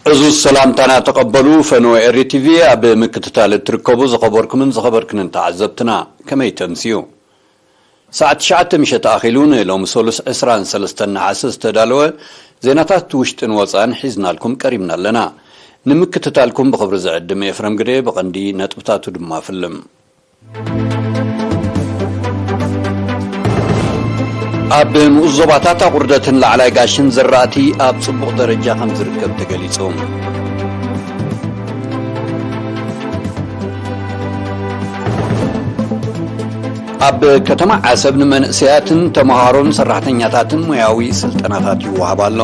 ዕዙዝ ሰላምታና ተቐበሉ። ፈነወ ኤሪ ቲቪ ኣብ ምክትታል እትርከቡ ዝኸበርኩምን ዝኸበርክንን ተዓዘብትና፣ ከመይ ተምስዩ? ሰዓት ትሽዓተ ምሸት ኣኺሉ ንሎሚ ሰሉስ ዕስራን ሰለስተን ነሓሰ ዝተዳለወ ዜናታት ውሽጥን ወፃን ሒዝናልኩም ቀሪብና ኣለና። ንምክትታልኩም ብኽብሪ ዝዕድም ኤፍረም ግደ፣ ብቐንዲ ነጥብታቱ ድማ ፍልም። ኣብ ንኡስ ዞባታት ኣቑርደትን ላዕላይ ጋሽን ዝራእቲ ኣብ ጽቡቕ ደረጃ ከም ዝርከብ ተገሊጹ። ኣብ ከተማ ዓሰብ ንመንእሰያትን ተመሃሮን ሰራሕተኛታትን ሞያዊ ስልጠናታት ይወሃብ ኣሎ።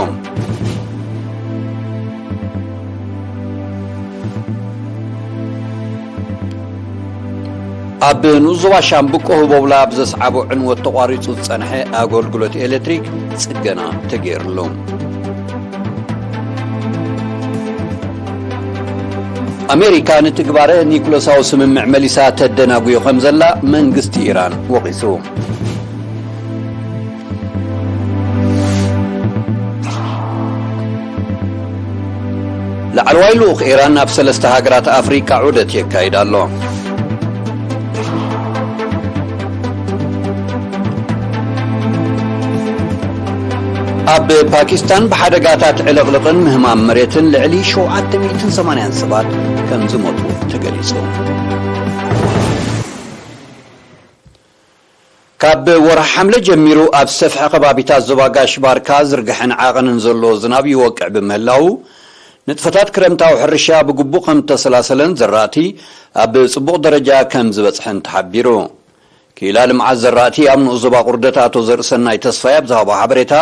ኣብ ንኡስ ዞባ ሻምብቆ ህቦብላ ኣብ ዘስዓቦ ዕንወት ተቋሪጹ ዝጸንሐ ኣገልግሎት ኤሌክትሪክ ጽገና ተገይርሉ። ኣሜሪካ ንትግባረ ኒኩለሳዊ ስምምዕ መሊሳ ተደናጉዮ ከም ዘላ መንግስቲ ኢራን ወቒሱ። ላዕለዋይ ልኡኽ ኢራን ናብ ሰለስተ ሃገራት ኣፍሪቃ ዑደት የካይድ ኣሎ። ኣብ ፓኪስታን ብሓደጋታት ዕልቕልቕን ምህማም መሬትን ልዕሊ ሸውዓተ ሚእትን ሰማንያን ሰባት ከም ዝሞቱ ተገሊጹ። ካብ ወርሒ ሓምለ ጀሚሩ ኣብ ሰፍሒ ከባቢታት ዞባ ጋሽ ባርካ ዝርግሐን ዓቐንን ዘሎ ዝናብ ይወቅዕ ብምህላዉ፣ ንጥፈታት ክረምታዊ ሕርሻ ብግቡእ ከም እተሰላሰለን ዘራእቲ ኣብ ጽቡቕ ደረጃ ከም ዝበጽሐን ተሓቢሩ። ክኢላ ልምዓት ዘራእቲ ኣብ ንኡስ ዞባ ቁርደት ኣቶ ዘርእሰናይ ተስፋይ ኣብ ዝሃቦ ሓበሬታ፣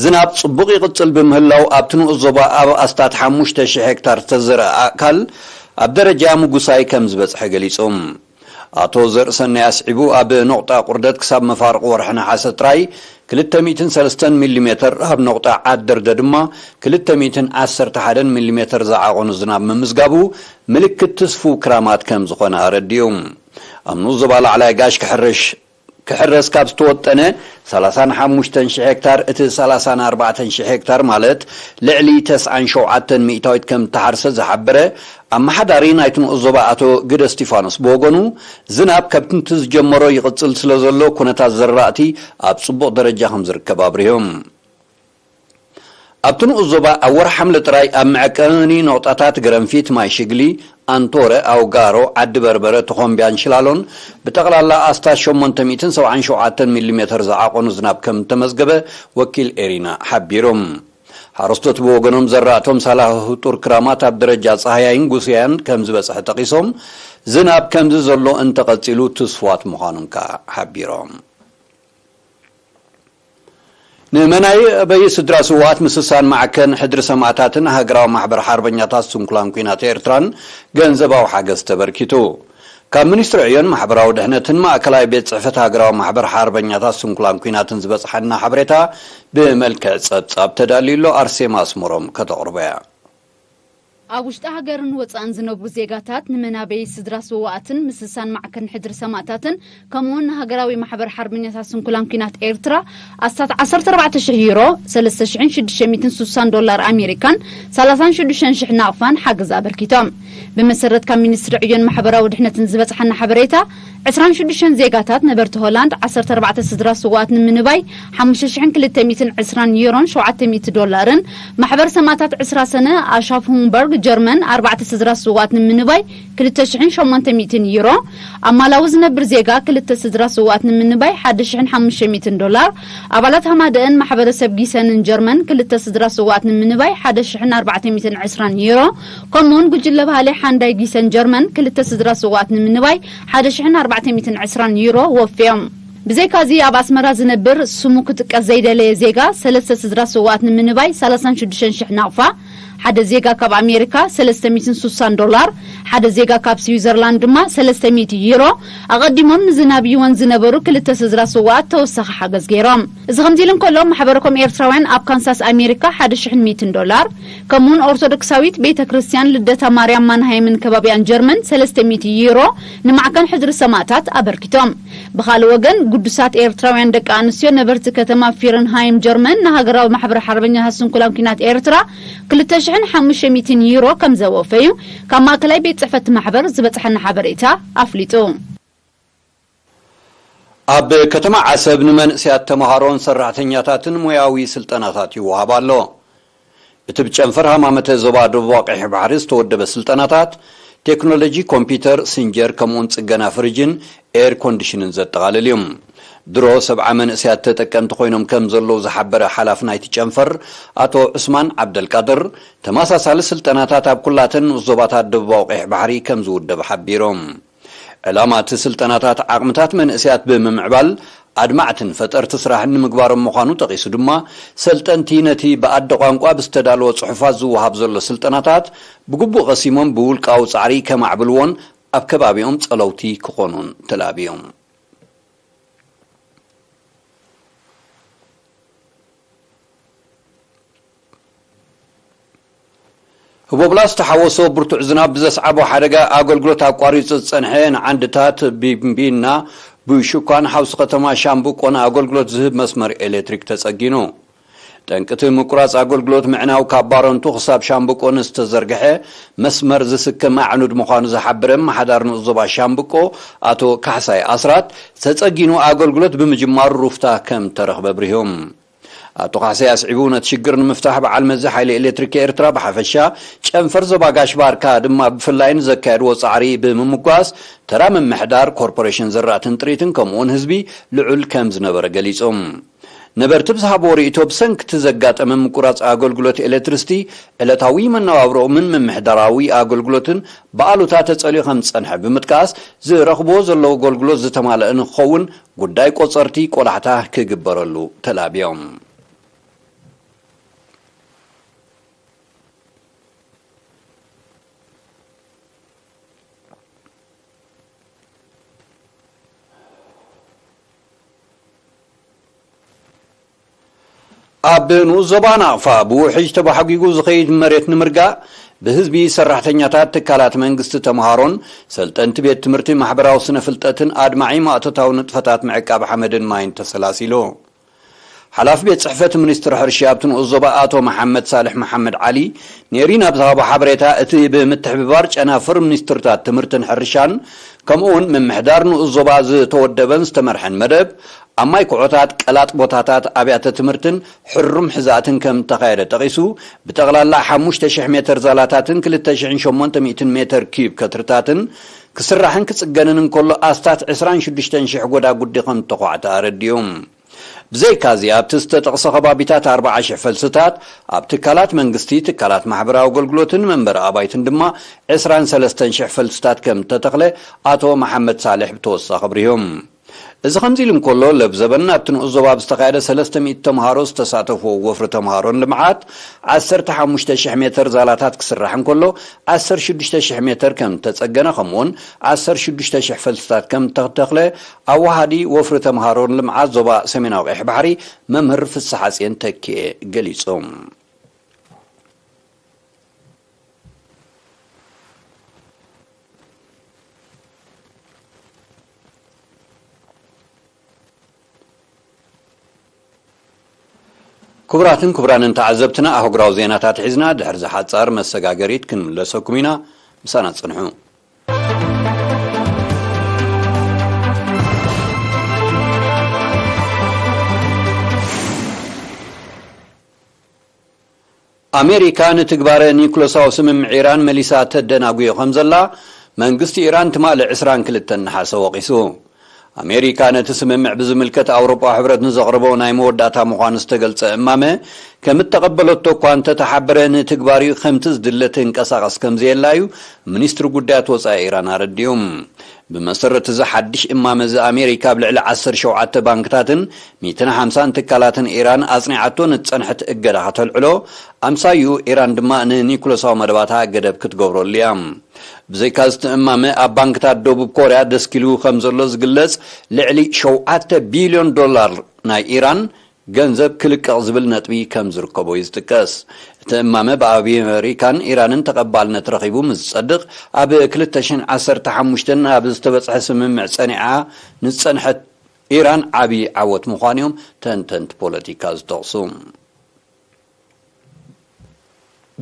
ዝናብ ጽቡቕ ይቕጽል ብምህላው ኣብቲ ንኡስ ዞባ ኣብ ኣስታት ሓሙሽተ ሺሕ ሄክታር ዝተዘርአ ኣእካል ኣብ ደረጃ ምጉሳይ ከም ዝበጽሐ ገሊጹ። ኣቶ ዘርእሰናይ ኣስዒቡ፣ ኣብ ኖቕጣ ቁርደት ክሳብ መፋርቕ ወርሒ ነሓሰ ጥራይ ክልተ ሚእትን ሰለስተን ሚሊሜተር፣ ኣብ ኖቕጣ ዓደርደ ድማ ክልተ ሚእትን ዓሰርተ ሓደን ሚሊሜተር ዝዓቐኑ ዝናብ ምምዝጋቡ ምልክት ትስፉው ክራማት ከም ዝኾነ ኣረዲኡ። ኣብ ንኡስ ዞባ ላዕላይ ጋሽ ክሕርሽ ክሕረስ ካብ ዝተወጠነ ሰላሳን ሓሙሽተን ሽሕ ሄክታር፣ እቲ ሰላሳን ኣርባዕተን ሽሕ ሄክታር ማለት ልዕሊ ተስዓን ሸውዓተን ሚእታዊት ከም እተሓርሰ ዝሓበረ ኣመሓዳሪ ናይቲ ንኡስ ዞባ ኣቶ ግደ እስቲፋኖስ ብወገኑ፣ ዝናብ ከምቲ ዝጀመሮ ይቕጽል ስለ ዘሎ፣ ኩነታት ዘራእቲ ኣብ ጽቡቕ ደረጃ ከም ዝርከብ ኣብሪሁ። ኣብቲ ንኡስ ዞባ ኣብ ወርሒ ሓምለ ጥራይ ኣብ መዐቀኒ ነቑጣታት ገረንፊት፣ ማይ ሽግሊ፣ ኣንቶረ፣ ኣውጋሮ፣ ዓዲ በርበረ፣ ተኾምቢያን ሽላሎን ብጠቕላላ ኣስታት ሸሞንተ ሚእትን ሰብዓን ሸውዓተን ሚሊሜተር ዝዓቐኑ ዝናብ ከም እተመዝገበ ወኪል ኤሪና ሓቢሩ። ሓረስቶት ብወገኖም ዘራእቶም ሳላ ህጡር ክራማት ኣብ ደረጃ ጻህያይን ጉስያን ከም ዝበጽሐ ጠቒሶም፣ ዝናብ ከምዚ ዘሎ እንተቐጺሉ ትስፉዋት ምዃኖም ከኣ ሓቢሮም። ንመናይ በይ ስድራ ስውኣት ምስሳን ማዕከን ሕድሪ ሰማእታትን ሃገራዊ ማሕበር ሓርበኛታት ስንኩላን ኲናት ኤርትራን ገንዘባዊ ሓገዝ ተበርኪቱ። ካብ ሚኒስትሪ ዕዮን ማሕበራዊ ድሕነትን ማእከላይ ቤት ጽሕፈት ሃገራዊ ማሕበር ሓርበኛታት ስንኩላን ኲናትን ዝበጽሓና ሓበሬታ ብመልክዕ ጸብጻብ ተዳልዩ ኣሎ። ኣርሴማ ኣስመሮም ከተቕርቦ እያ። ኣብ ውሽጢ ሃገርን ወጻእን ዝነብሩ ዜጋታት ንመናበዪ ስድራ ስውኣትን ምስሳን ማዕከን ሕድሪ ሰማእታትን ከምኡውን ንሃገራዊ ማሕበር ሓርበኛታት ስንኩላን ኲናት ኤርትራ ኣስታት ዓሰርተ ኣርባዕተ ሽሕ ዩሮ፣ ሰለስተ ሽሕን ሽዱሽተ ሚእትን ስሳን ዶላር ኣሜሪካን ሰላሳን ሽዱሽተን ሽሕ ናቕፋን ሓገዝ ኣበርኪቶም። ብመሰረት ካብ ሚኒስትሪ ዕዮን ማሕበራዊ ድሕነትን ዝበጽሓና ሓበሬታ፣ ዕስራን ሽዱሽተን ዜጋታት ነበርቲ ሆላንድ፣ ዓሰርተ ኣርባዕተ ስድራ ስውኣት ንምንባይ ሓሙሽተ ሽሕን ክልተ ሚእትን ዕስራን ዩሮን ሸውዓተ ሚእቲ ዶላርን፣ ማሕበር ሰማእታት ዕስራ ሰነ ኣሻፍሁንበርግ ጀርመን፣ ኣርባዕተ ስድራ ስውኣት ንምንባይ ክልተ ሽሕን ሸሞንተ ሚእትን ዩሮ፣ ኣብ ማላዊ ዝነብር ዜጋ ክልተ ስድራ ስውኣት ንምንባይ ሓደ ሽሕን ሓሙሽተ ሚእትን ዶላር፣ ኣባላት ሃማደእን ማሕበረሰብ ጊሰንን ጀርመን ክልተ ስድራ ስውኣት ንምንባይ ሓደ ሽሕን ኣርባዕተ ሚእትን ዕስራን ዩሮ፣ ከምኡውን ጉጅለ ባህሊ ሓንዳይ ጊሰን ጀርመን ክልተ ስድራ ስውኣት ንምንባይ ሓደ ሽሕን ኣርባዕተ ሚእትን ዕስራን ዩሮ ወፍዮም። ብዘይካዚ ኣብ ኣስመራ ዝነብር ስሙ ክጥቀስ ዘይደለየ ዜጋ ሰለስተ ስድራ ስውኣት ንምንባይ ሰላሳን ሽዱሽተን ሽሕ ናቕፋ፣ ሓደ ዜጋ ካብ ኣሜሪካ ሰለስተ ሚእትን ስሳን ዶላር፣ ሓደ ዜጋ ካብ ስዊዘርላንድ ድማ ሰለስተ ሚእቲ ዩሮ፣ ኣቐዲሞም ንዝናብ ይወን ዝነበሩ ክልተ ስድራ ስውኣት ተወሳኺ ሓገዝ ገይሮም። እዚ ከምዚ ኢሉ እንከሎ፣ ማሕበረኮም ኤርትራውያን ኣብ ካንሳስ ኣሜሪካ ሓደ ሽሕን ሚእትን ዶላር፣ ከምኡውን ኦርቶዶክሳዊት ቤተ ክርስቲያን ልደታ ማርያም ማንሃይምን ከባቢያን ጀርመን ሰለስተ ሚእቲ ዩሮ ንማዕከን ሕድሪ ሰማእታት ኣበርኪቶም። ብኻልእ ወገን፣ ግዱሳት ኤርትራውያን ደቂ ኣንስትዮ ነበርቲ ከተማ ፊረንሃይም ጀርመን ንሃገራዊ ማሕበር ሓርበኛታት ስንኩላን ኲናት ኤርትራ ክልተ ሓሙሽተ ሚእትን ዩሮ ከም ዘወፈዩ ካብ ማእከላይ ቤት ጽሕፈት ማሕበር ዝበጽሐና ሓበሬታ ኣፍሊጡ። ኣብ ከተማ ዓሰብ ንመንእሰያት ተምሃሮን ሰራሕተኛታትን ሞያዊ ስልጠናታት ይወሃብ ኣሎ። እቲ ብጨንፈር ሃማመተ ዞባ ደቡብ ኣቕሒ ባሕሪ ዝተወደበ ስልጠናታት፣ ቴክኖሎጂ ኮምፒውተር፣ ሲንጀር፣ ከምኡውን ጽገና ፍሪጅን ኤር ኮንዲሽንን ዘጠቓልል እዩ። ድሮ ሰብዓ መንእሰያት ተጠቀምቲ ኮይኖም ከም ዘለዉ ዝሓበረ ሓላፊ ናይቲ ጨንፈር ኣቶ ዑስማን ዓብደልቃድር፣ ተመሳሳሊ ስልጠናታት ኣብ ኩላተን ንኡስ ዞባታት ደቡብ ኣቕሒ ባሕሪ ከም ዝውደብ ሓቢሮም። ዕላማ እቲ ስልጠናታት ዓቕምታት መንእሰያት ብምምዕባል ኣድማዕትን ፈጠርቲ ስራሕን ንምግባሮም ምዃኑ ጠቒሱ ድማ፣ ሰልጠንቲ ነቲ ብኣደ ቋንቋ ብዝተዳለወ ጽሑፋት ዝወሃብ ዘሎ ስልጠናታት ብግቡእ ቀሲሞም ብውልቃዊ ጻዕሪ ከማዕብልዎን ኣብ ከባቢኦም ጸለውቲ ክኾኑን ተላብዮም። ህቦብላ ዝተሓወሶ ብርቱዕ ዝናብ ብዘስዓቦ ሓደጋ ኣገልግሎት ኣቋሪጹ ዝጸንሐ ንዓንድታት ቢምቢና ብሹኳን ሓውሲ ከተማ ሻምብቆን ኣገልግሎት ዝህብ መስመር ኤሌክትሪክ ተጸጊኑ። ጠንቅቲ ምቁራጽ ኣገልግሎት ምዕናው ካብ ባረንቱ ክሳብ ሻምብቆ ንዝተዘርግሐ መስመር ዝስከም ኣዕኑድ ምዃኑ ዝሓበረ ኣመሓዳሪ ንኡስ ዞባ ሻምብቆ ኣቶ ካሕሳይ ኣስራት፣ ተጸጊኑ ኣገልግሎት ብምጅማሩ ሩፍታ ከም ተረኽበ ኣብሪሆም። ኣቶ ካሕሳይ ኣስዒቡ፣ ነቲ ሽግር ንምፍታሕ በዓል መዚ ሓይሊ ኤሌክትሪክ ኤርትራ ብሓፈሻ፣ ጨንፈር ዞባ ጋሽ ባርካ ድማ ብፍላይ ንዘካየድዎ ጻዕሪ ብምምጓስ፣ ተራ ምምሕዳር፣ ኮርፖሬሽን ዘራእትን ጥሪትን ከምኡውን ህዝቢ ልዑል ከም ዝነበረ ገሊጾም። ነበርቲ ብዝሃብዎ ርእይቶ፣ ብሰንኪ እቲ ዘጋጠመ ምቁራጽ ኣገልግሎት ኤሌክትሪሲቲ፣ ዕለታዊ መነባብሮኦምን ምምሕዳራዊ ኣገልግሎትን ብኣሉታ ተጸልዩ ከም ዝጸንሐ ብምጥቃስ፣ ዝረኽብዎ ዘለዉ ኣገልግሎት ዝተማልአ ንክኸውን ጉዳይ ቆጸርቲ ቆላሕታ ክግበረሉ ተላብዮም። ኣብ ንኡስ ዞባ ናቕፋ ብውሕጅ ተባሕጒጉ ዝኸይድ መሬት ንምርጋእ ብህዝቢ፣ ሰራሕተኛታት ትካላት መንግስቲ፣ ተምሃሮን ሰልጠንቲ ቤት ትምህርቲ ማሕበራዊ ስነ ፍልጠትን ኣድማዒ ማእቶታዊ ንጥፈታት ምዕቃብ ሓመድን ማይን ተሰላሲሉ። ሓላፊ ቤት ጽሕፈት ሚኒስትሪ ሕርሻ ኣብቲ ንኡስ ዞባ ኣቶ መሓመድ ሳልሕ መሓመድ ዓሊ ኔሪ ናብ ዝሃቦ ሓበሬታ፣ እቲ ብምትሕብባር ጨናፍር ሚኒስትርታት ትምህርትን ሕርሻን ከምኡውን ምምሕዳር ንኡስ ዞባ ዝተወደበን ዝተመርሐን መደብ፣ ኣብ ማይ ኩዖታት፣ ቀላጥ ቦታታት ኣብያተ ትምህርትን ሕሩም ሕዛእትን ከም እተኻየደ ጠቒሱ፣ ብጠቕላላ ሓሙሽተ ሽሕ ሜተር ዛላታትን ክልተ ሽሕን ሸሞንተ ሚእትን ሜተር ኪዩብ ከትርታትን ክስራሕን ክጽገንን እንከሎ፣ ኣስታት ዕስራን ሽዱሽተን ሽሕ ጎዳጉዲ ከም እተዃዕተ ኣረዲኡ። ብዘይካዚ፣ ኣብቲ ዝተጠቕሰ ከባቢታት ኣርባዓ ሽሕ ፈልስታት፣ ኣብ ትካላት መንግስቲ፣ ትካላት ማሕበራዊ ኣገልግሎትን መንበሪ ኣባይትን ድማ ዕስራን ሰለስተን ሽሕ ፈልስታት ከም እተተኽለ ኣቶ መሓመድ ሳልሕ ብተወሳኺ ኣብሪሆም። እዚ ከምዚ ኢሉ እንከሎ፣ ለብዘበን ኣብቲ ንኡስ ዞባ ብዝተኻየደ ሰለስተ ሚእቲ ተምሃሮ ዝተሳተፍዎ ወፍሪ ተምሃሮን ልምዓት፣ ዓሰርተ ሓሙሽተ ሽሕ ሜተር ዛላታት ክስራሕ እንከሎ፣ ዓሰርተ ሽዱሽተ ሽሕ ሜተር ከም እተጸገነ፣ ከምኡውን ዓሰርተ ሽዱሽተ ሽሕ ፈልስታት ከም እተተኽለ ኣዋሃዲ ወፍሪ ተምሃሮን ልምዓት ዞባ ሰሜናዊ ቀይሕ ባሕሪ መምህር ፍስሓጽዮን ተኪኤ ገሊጾም። ክቡራትን ክቡራንን ተዓዘብትና፣ ኣህጉራዊ ዜናታት ሒዝና ድሕሪ ዝሓጻር መሰጋገሪት ክንምለሰኩም ኢና። ምሳና ጽንሑ። ኣሜሪካ ንትግባረ ኒኩለሳዊ ስምምዕ ኢራን መሊሳ ተደናጉዮ ከም ዘላ መንግስቲ ኢራን ትማሊ ዕስራን ክልተን ነሓሰ ወቒሱ። ኣሜሪካ ነቲ ስምምዕ ብዝምልከት ኣውሮጳዊ ሕብረት ንዘቕረቦ ናይ መወዳእታ ምዃኑ ዝተገልጸ እማመ ከም እተቐበለቶ እኳ እንተተሓበረ፣ ንትግባሪኡ ከምቲ ዝድለ ትንቀሳቐስ ከም ዘየላ እዩ ሚኒስትሪ ጉዳያት ወጻኢ ኢራን ኣረዲኡ። ብመሰረት እዚ ሓድሽ እማመ እዚ፣ ኣሜሪካ ኣብ ልዕሊ ዓሰርተ ሸውዓተ ባንክታትን ሚእትን ሓምሳን ትካላትን ኢራን ኣጽኒዓቶ ንዝጸንሐት እገዳ ከተልዕሎ፣ ኣምሳይኡ ኢራን ድማ ንኒኩለሳዊ መደባታ ገደብ ክትገብረሉ እያ። ብዘይካ እዚ፣ እቲ እማመ ኣብ ባንክታት ደቡብ ኮርያ ደስኪሉ ከም ዘሎ ዝግለጽ ልዕሊ ሸውዓተ ቢልዮን ዶላር ናይ ኢራን ገንዘብ ክልቀቕ ዝብል ነጥቢ ከም ዝርከቦ እዩ ዝጥቀስ። እቲ እማመ ብኣሜሪካን ኢራንን ተቐባልነት ረኺቡ ምስ ዝጸድቕ፣ ኣብ ክልተ ሽሕን ዓሰርተ ሓሙሽተን ኣብ ዝተበጽሐ ስምምዕ ጸኒዓ ንዝጸንሐት ኢራን ዓቢ ዓወት ምዃኑ እዮም ተንተንቲ ፖለቲካ ዝጠቕሱ።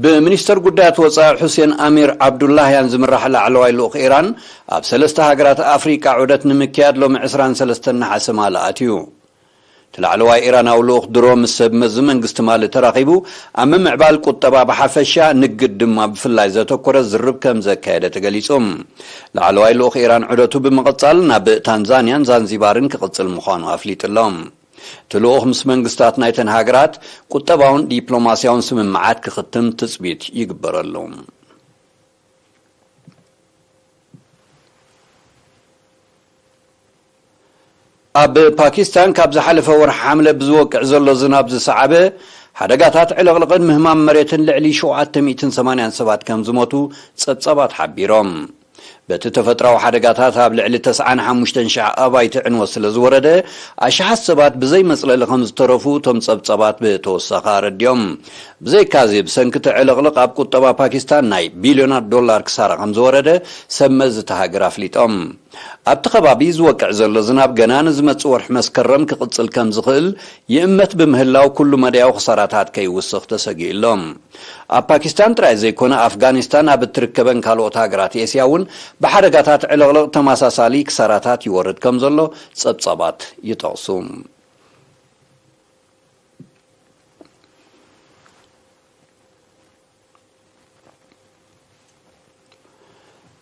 ብሚኒስተር ጉዳያት ወጻኢ ሑሴን ኣሚር ዓብዱላህያን ዝምራሕ ላዕለዋይ ልኡኽ ኢራን ኣብ ሰለስተ ሃገራት ኣፍሪቃ ዑደት ንምክያድ ሎሚ ዕስራን ሰለስተን ነሓሰ ማሊ ኣትዩ። እቲ ላዕለዋይ ኢራናዊ ልኡኽ ድሮ ምስ ሰብ መዚ መንግስቲ ማሊ ተራኺቡ ኣብ ምምዕባል ቁጠባ ብሓፈሻ፣ ንግድ ድማ ብፍላይ ዘተኮረ ዝርብ ከም ዘካየደ ተገሊጹ። ላዕለዋይ ልኡኽ ኢራን ዑደቱ ብምቕጻል ናብ ታንዛንያን ዛንዚባርን ክቕጽል ምዃኑ ኣፍሊጡ ኣሎ። እቲ ልኡኽ ምስ መንግስታት ናይተን ሃገራት ቁጠባውን ዲፕሎማስያውን ስምምዓት ክኽትም ትጽቢት ይግበረሉ። ኣብ ፓኪስታን ካብ ዝሓለፈ ወርሒ ሓምለ ብዝወቅዕ ዘሎ ዝናብ ዝሰዓበ ሓደጋታት ዕልቕልቕን ምህማም መሬትን ልዕሊ ሸውዓተ ሚእትን ሰማንያን ሰባት ከም ዝሞቱ ጸብጻባት ሓቢሮም። በቲ ተፈጥራዊ ሓደጋታት ኣብ ልዕሊ ተስዓን ሓሙሽተን ሸሕ ኣባይቲ ዕንወት ስለ ዝወረደ፣ ኣሽሓት ሰባት ብዘይ መጽለሊ ከም ዝተረፉ እቶም ጸብጻባት ብተወሳኺ ኣረዲኦም። ብዘይካዚ፣ ብሰንኪ እቲ ዕልቕልቕ ኣብ ቁጠባ ፓኪስታን ናይ ቢልዮናት ዶላር ክሳራ ከም ዝወረደ ሰብ መዚ እታ ሃገር ኣፍሊጦም። ኣብቲ ከባቢ ዝወቅዕ ዘሎ ዝናብ ገና ንዝመጽእ ወርሒ መስከረም ክቕጽል ከም ዝኽእል ይእመት ብምህላው፣ ኩሉ መዳያዊ ክሳራታት ከይውስኽ ተሰጊኡ ኣሎ። ኣብ ፓኪስታን ጥራይ ዘይኮነ፣ ኣፍጋኒስታን ኣብ እትርከበን ካልኦት ሃገራት ኤስያ እውን ብሓደጋታት ዕልቕልቕ ተመሳሳሊ ክሳራታት ይወርድ ከም ዘሎ ጸብጻባት ይጠቕሱ።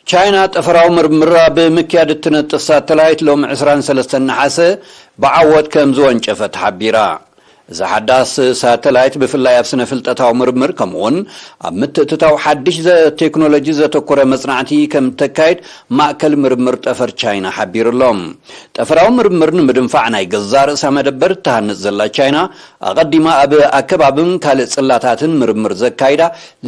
ቻይና ጠፈራዊ ምርምር ኣብ ምክያድ እትነጥፍ ሳተላይት ሎሚ ዕስራን ሰለስተን ነሓሰ ብዓወት ከም ዝወንጨፈት ሓቢራ። እዛ ሓዳስ ሳተላይት ብፍላይ ኣብ ስነ ፍልጠታዊ ምርምር ከምኡውን ኣብ ምትእትታው ሓድሽ ዘ-፣ ቴክኖሎጂ ዘተኮረ መጽናዕቲ ከም እተካይድ ማእከል ምርምር ጠፈር ቻይና ሓቢሩ ኣሎ። ጠፈራዊ ምርምር ንምድንፋዕ ናይ ገዛእ ርእሳ መደበር እትሃንጽ ዘላ ቻይና፣ ኣቐዲማ ኣብ ኣከባብን ካልእ ጽላታትን ምርምር ዘካይዳ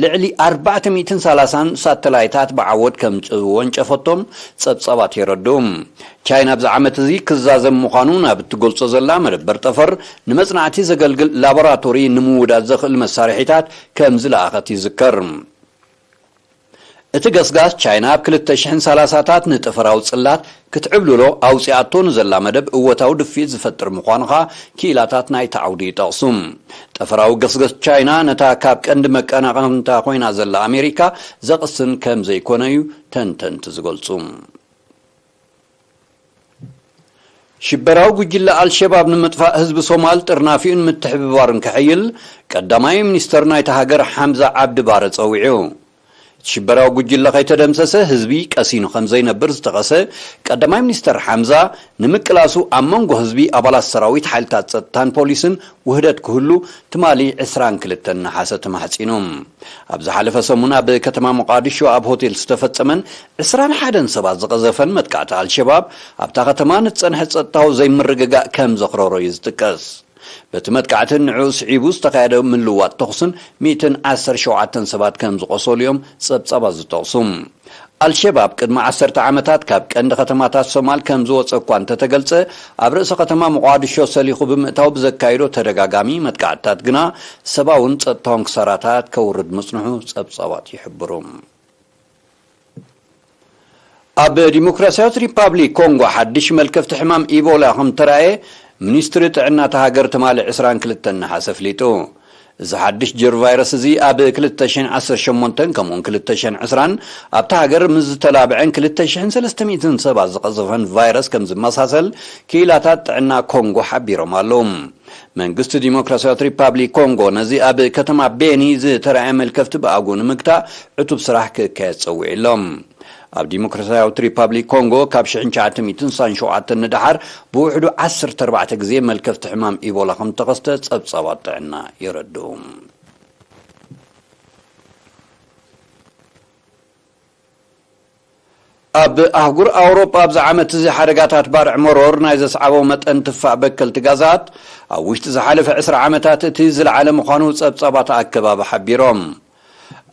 ልዕሊ ኣርባዕተ ሚእትን ሰላሳን ሳተላይታት ብዓወት ከም ዝወንጨፈቶም ጸብጻባት የረድኡ። ቻይና ኣብዚ ዓመት እዚ ክዛዘም ምዃኑ ናብ እትገልጾ ዘላ መደበር ጠፈር፣ ንመጽናዕቲ ዘገልግል ላቦራቶሪ ንምውዳድ ዘኽእል መሳርሒታት ከም ዝለኣኸት ይዝከር። እቲ ገስጋስ፣ ቻይና ኣብ ክልተ ሽሕን ሰላሳታት ንጠፈራዊ ጽላት ክትዕብልሎ ኣውጺኣቶ ንዘላ መደብ እወታዊ ድፍኢት ዝፈጥር ምዃኑ ኸኣ ክኢላታት ናይቲ ዓውዲ ይጠቕሱ። ጠፈራዊ ገስገስ ቻይና ነታ ካብ ቀንዲ መቀናቕንታ ኮይና ዘላ ኣሜሪካ ዘቕስን ከም ዘይኮነ እዩ ተንተንቲ ዝገልጹ። ሽበራዊ ጉጅለ ኣልሸባብ ንምጥፋእ ህዝቢ ሶማል ጥርናፊኡን ምትሕብባሩን ከሐይል ቀዳማይ ሚኒስተር ናይታ ሃገር ሓምዛ ዓብዲ ባረ ጸዊዑ። እቲ ሽበራዊ ጉጅለ ከይተደምሰሰ ህዝቢ ቀሲኑ ከም ዘይነብር ዝጠቐሰ ቀዳማይ ሚኒስተር ሓምዛ፣ ንምቅላሱ ኣብ መንጎ ህዝቢ፣ ኣባላት ሰራዊት፣ ሓይልታት ጸጥታን ፖሊስን ውህደት ክህሉ ትማሊ ዕስራን ክልተን ነሓሰ ተማሕጺኑ። ኣብ ዝሓለፈ ሰሙን ኣብ ከተማ ሞቃዲሾ ኣብ ሆቴል ዝተፈጸመን ዕስራን ሓደን ሰባት ዝቐዘፈን መጥቃዕቲ ኣልሸባብ፣ ኣብታ ከተማ ንዝጸንሐ ጸጥታዊ ዘይምርግጋእ ከም ዘኽረሮ እዩ ዝጥቀስ። በቲ መጥቃዕትን ንዕኡ ስዒቡ ዝተኻየደ ምልዋጥ ተኹስን ሚእትን ዓሰርተ ሸውዓተን ሰባት ከም ዝቖሰሉ እዮም ጸብጻባት ዝጠቕሱ። ኣልሸባብ ቅድሚ ዓሰርተ ዓመታት ካብ ቀንዲ ከተማታት ሶማል ከም ዝወጸ እኳ እንተተገልጸ፣ ኣብ ርእሰ ከተማ ሞቃዲሾ ሰሊኹ ብምእታው ብዘካየዶ ተደጋጋሚ መጥቃዕትታት ግና ሰብኣውን ጸጥታውን ክሳራታት ከውርድ ምጽንሑ ጸብጻባት ይሕብሩ። ኣብ ዲሞክራሲያዊት ሪፓብሊክ ኮንጎ ሓድሽ መልከፍቲ ሕማም ኢቦላ ከም ተራእየ ሚኒስትሪ ጥዕና እታ ሃገር ትማሊ ዕስራን ክልተን ነሓሰ ኣፍሊጡ። እዚ ሓድሽ ጅር ቫይረስ እዚ ኣብ ክልተ ሽሕን ዓሰርተ ሸሞንተን ከምኡውን ክልተ ሽሕን ዕስራን ኣብታ ሃገር ምስ ዝተላብዐን ክልተ ሽሕን ሰለስተ ሚእትን ሰባት ዝቐዘፈን ቫይረስ ከም ዝመሳሰል ክኢላታት ጥዕና ኮንጎ ሓቢሮም ኣለዉ። መንግስቲ ዲሞክራሲያዊት ሪፓብሊክ ኮንጎ ነዚ ኣብ ከተማ ቤኒ ዝተራእየ መልከፍቲ ብኣግኡ ንምግታእ ዕቱብ ስራሕ ክካየድ ጸዊዑ ኣሎ። ኣብ ዲሞክራሲያዊት ሪፓብሊክ ኮንጎ ካብ ሽሕን ትሽዓተ ሚእትን ስሳን ሸውዓተን ንደሓር ብውሕዱ ዓሰርተ ኣርባዕተ ግዜ መልከፍቲ ሕማም ኢቦላ ከም ዝተኸስተ ጸብጻባት ጥዕና የረድኡ። ኣብ ኣህጉር ኣውሮጳ ኣብዚ ዓመት እዚ ሓደጋታት ባርዕ መሮር ናይ ዘስዓቦ መጠን ትፋእ በከልቲ ጋዛት ኣብ ውሽጢ ዝሓለፈ ዕስራ ዓመታት እቲ ዝለዓለ ምዃኑ ጸብጻባት ኣከባቢ ሓቢሮም።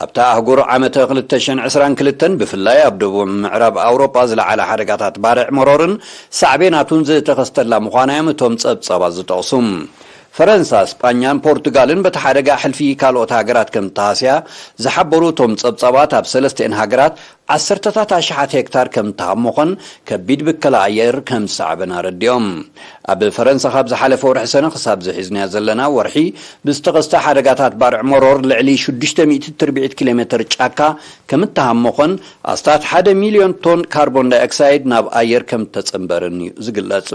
ኣብታ ኣህጉር ዓመተ ክልተ ሽሕን ዕስራን ክልተን ብፍላይ ኣብ ደቡብ ምዕራብ ኣውሮጳ ዝለዓለ ሓደጋታት ባርዕ መሮርን ሳዕቤናቱን ዝተኸስተላ ምዃና እዮም እቶም ጸብጻባት ዝጠቕሱ። ፈረንሳ፣ ስጳኛን ፖርቱጋልን በቲ ሓደጋ ሕልፊ ካልኦት ሃገራት ከም እተሃስያ ዝሓበሩ እቶም ጸብጻባት፣ ኣብ ሰለስቲኤን ሃገራት ዓሰርተታት ኣሽሓት ሄክታር ከም እተሃሞኾን ከቢድ ብከላ ኣየር ከም ዝሰዓበን ኣረዲኦም። ኣብ ፈረንሳ ካብ ዝሓለፈ ወርሒ ሰነ ክሳብ ዝሒዝናዮ ዘለና ወርሒ ብዝተኸስተ ሓደጋታት ባርዕ መሮር ልዕሊ ሽዱሽተ ሚእቲ ትርብዒት ኪሎ ሜትር ጫካ ከም እተሃሞኾን ኣስታት ሓደ ሚልዮን ቶን ካርቦን ዳይኦክሳይድ ናብ ኣየር ከም እተጸንበርን እዩ ዝግለጽ።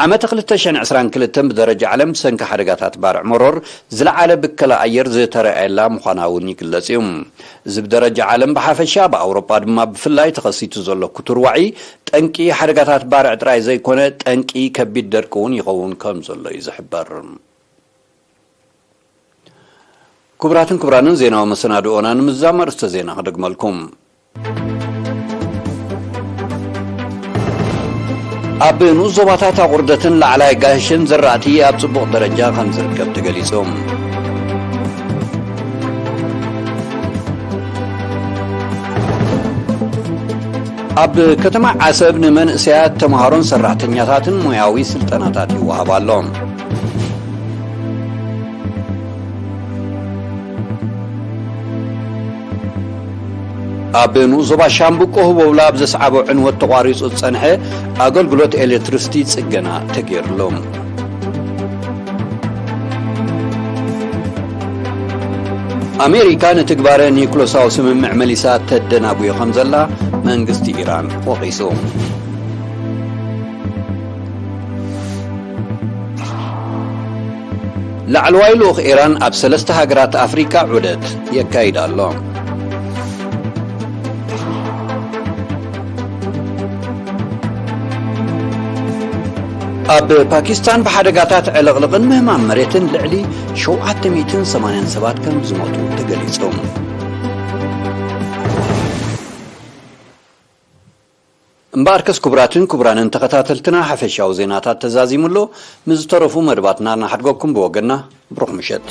ዓመተ ክልተ ሽሕን ዕስራን ክልተን ብደረጃ ዓለም ብሰንኪ ሓደጋታት ባርዕ መሮር ዝለዓለ ብከላ ኣየር ዝተረኣየላ ምዃና እውን ይግለጽ እዩ። እዚ ብደረጃ ዓለም ብሓፈሻ፣ ኣብ ኣውሮጳ ድማ ብፍላይ ተኸሲቱ ዘሎ ክቱር ዋዒ ጠንቂ ሓደጋታት ባርዕ ጥራይ ዘይኮነ፣ ጠንቂ ከቢድ ደርቂ እውን ይኸውን ከም ዘሎ እዩ ዝሕበር። ክቡራትን ክቡራንን፣ ዜናዊ መሰናድኦና ንምዝዛም ኣርእስተ ዜና ክደግመልኩም። ኣብ ንኡስ ዞባታት ኣቑርደትን ላዕላይ ጋህሽን ዝራእቲ ኣብ ጽቡቕ ደረጃ ከም ዝርከብ ተገሊጹ። ኣብ ከተማ ዓሰብ ንመንእሰያት ተምሃሮን ሰራሕተኛታትን ሞያዊ ስልጠናታት ይወሃብ ኣሎ። ኣብ ንኡስ ዞባ ሻምብቆ ህቦብላ ኣብ ዘስዓቦ ዕንወት ተቋሪጹ ዝጸንሐ ኣገልግሎት ኤሌክትሪሲቲ ጽገና ተገይርሉ። ኣሜሪካ ንትግባረ ኒውክለሳዊ ስምምዕ መሊሳ ተደናጉዮ ከም ዘላ መንግስቲ ኢራን ወቒሱ። ላዕለዋይ ልኡኽ ኢራን ኣብ ሰለስተ ሃገራት ኣፍሪቃ ዑደት የካይድ ኣሎ። ኣብ ፓኪስታን ብሓደጋታት ዕልቕልቕን ምህማም መሬትን ልዕሊ ሸውዓተ ሚእትን ሰማንያን ሰባት ከም ዝሞቱ ተገሊጹ። እምበኣርከስ ክቡራትን ክቡራንን ተኸታተልትና፣ ሓፈሻዊ ዜናታት ተዛዚሙ ኣሎ። ምስ ዝተረፉ መደባትና እናሓድገኩም ብወገንና ብሩኽ ምሸት።